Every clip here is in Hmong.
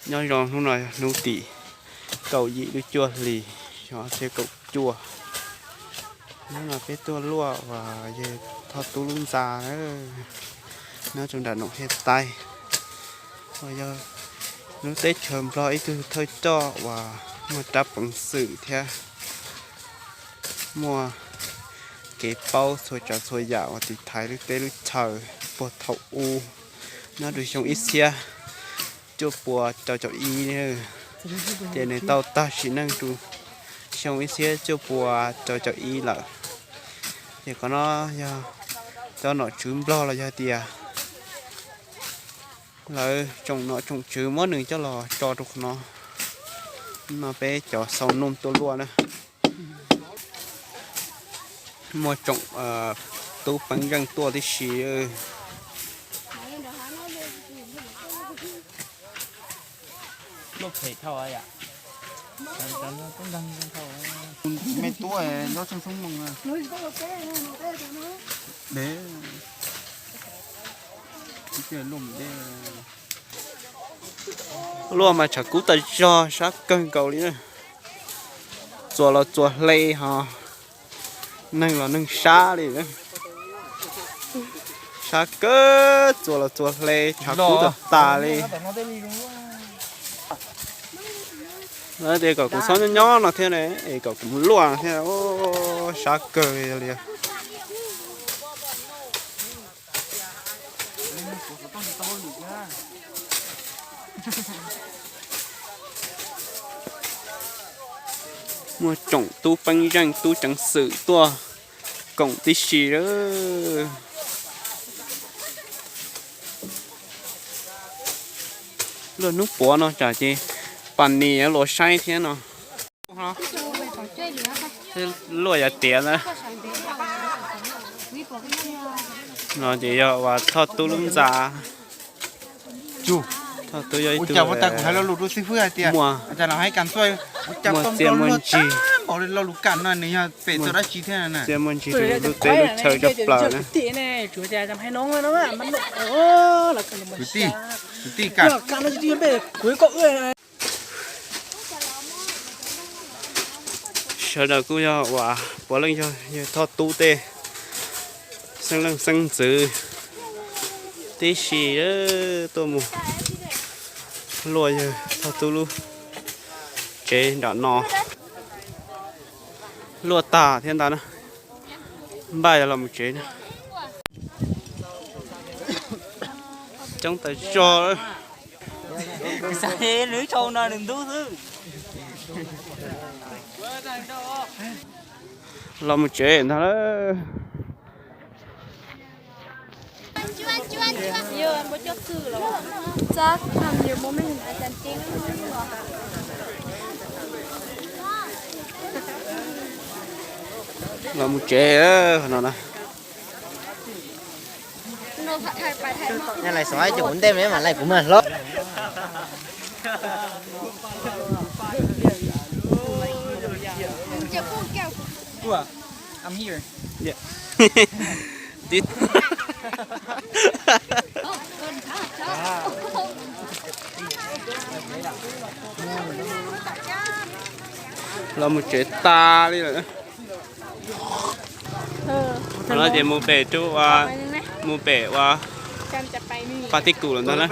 Nyob zoo, hnub no hnub tim kaum yim lub cuaj hlis xyoo ob txhiab kaum cuaj. Hnub no peb tuaj luaj uas yawg Thoj Tub lub ntxa na, nyob rau nram Noom Hej Taib, uas yog lub teb chaws Nplog ib tug thawj coj uas muaj rab peev xwm thiab muaj kev paub txhua tsav txhua yam uas tiv thaiv lub teb lub chaw puag thaum ub, nyob rau xyoo ib txhiab cuaj pua rau caum ib, ces nws tau tag sim neej rau xyoo ib txhiab cuaj pua rau caum ib lawm. Ces qhov no yog cov nom tswv Nplog los yog tias lawv tsoom nom tsoom tswv muab nws coj los tso rau qhov no. No peb cov xau nooj tuaj luaj na. Muaj tsoom tub peeb zeej tuaj tib si. Luaj mas tshav kub tas zog, sab kawg nkaus li na. Txuas los txuas hle ho, neeg los neeg sab li. Sab kawg, txuas los txuas hle, tshav kub tas tas li. Lawv tias kom kuv txhob nyob nyob no thiab ne, es kom kuv mus luaj thiab, sab kawg li. Muaj tsoom tub peeb zeej tub ceev xwm tuaj koom tib si lawm. Luaj hnub puav no tsam ces pas nis luas saib thiab no. Luaj yav tiav na. No ces yog uas Thoj Tub lub ntxa. Thoj Tub yog ib tug muaj txiaj muaj ntsig, txiaj muaj ntsig rau lub teb lub chaw tshaj plaws na. Sawv daws kuj yog uas puav leej yog yawg Thoj Tub tej xeeb leej xeeb ntxwv tib si tuaj mus luaj yawg Thoj Tub lub tsev nram no. Luaj tag thiab ntag na. Npaj los mus tsev na. Coob tas zog. Nws tshau no nws ntub xwb. Los mus tsev ntag lawm. Los mus tsev no na. Lais xov ces kuv ntej me mam lais kuv mag hlob. Los mus tsev tas li lawm. Qhov no ces mus pem, mus pem ua Pas Tij Kum lawm ntag na.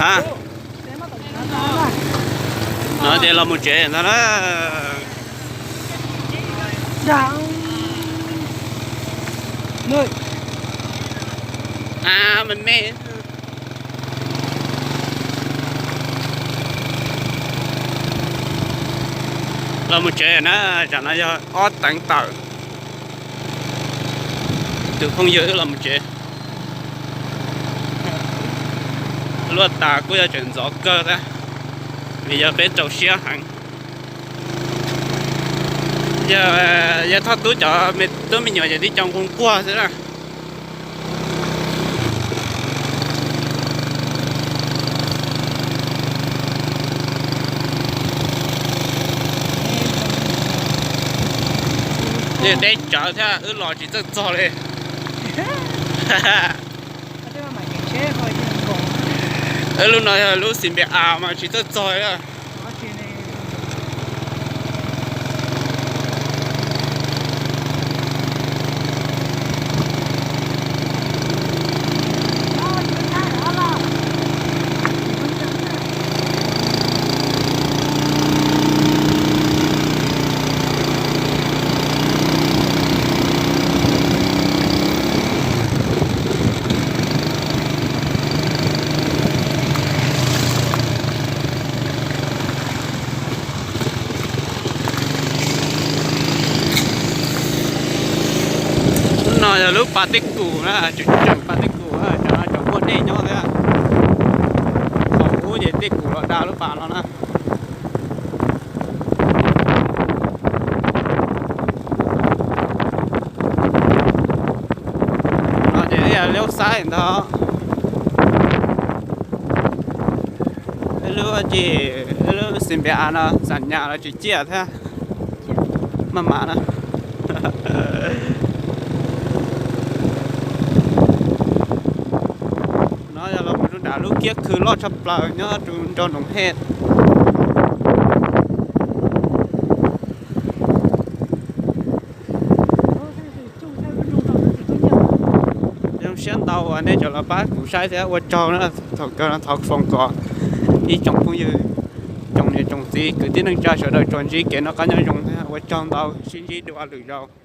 Ha, no ces los mus tsev ntag na. Los mus tsev na, tsam no yog ob teev tawm. Tus phooj ywg wb los mus tsev. Luaj tas kuj yog tseem ntxov kawg thiab, vim yog peb rau siab heev. Yog, yog Thoj Tub cov me tub me nyuam ces tib co nquag nquag xwb na. Deb tsawv thiab wb los tsis txawj txog li. Wb lub no yog lub Xis Npias As mas tsis txawj txog li. Lub no yog lub pas Teb Kum na, tseem tseem pas Teb Kum na, cov no cov muaj dej nyob thiab. Thaum ub ces Teb Kum los da lub pas no na. No ces ib yam li lub xaib ntag. Ib lub ci, ib lub Xis Npias As no xam nyas los tsis ciaj thiab. Maj mam na. No yog los mus rau nram lub kiab khw loj tshaj plaws nyob rau nroog Noom Hej. Zoo siab ntau uas nej tseem los pab kuv saib thiab ua tsaug na. Thaum kawg no thov foom kom ib tsoom phooj ywg, tsoom niam tsoom txiv kwv tij neej tsa sawv daws tsuas ntsib kev noj qab nyob zoo thiab ua tsaug ntau, sib ntsib dua lwm zaus.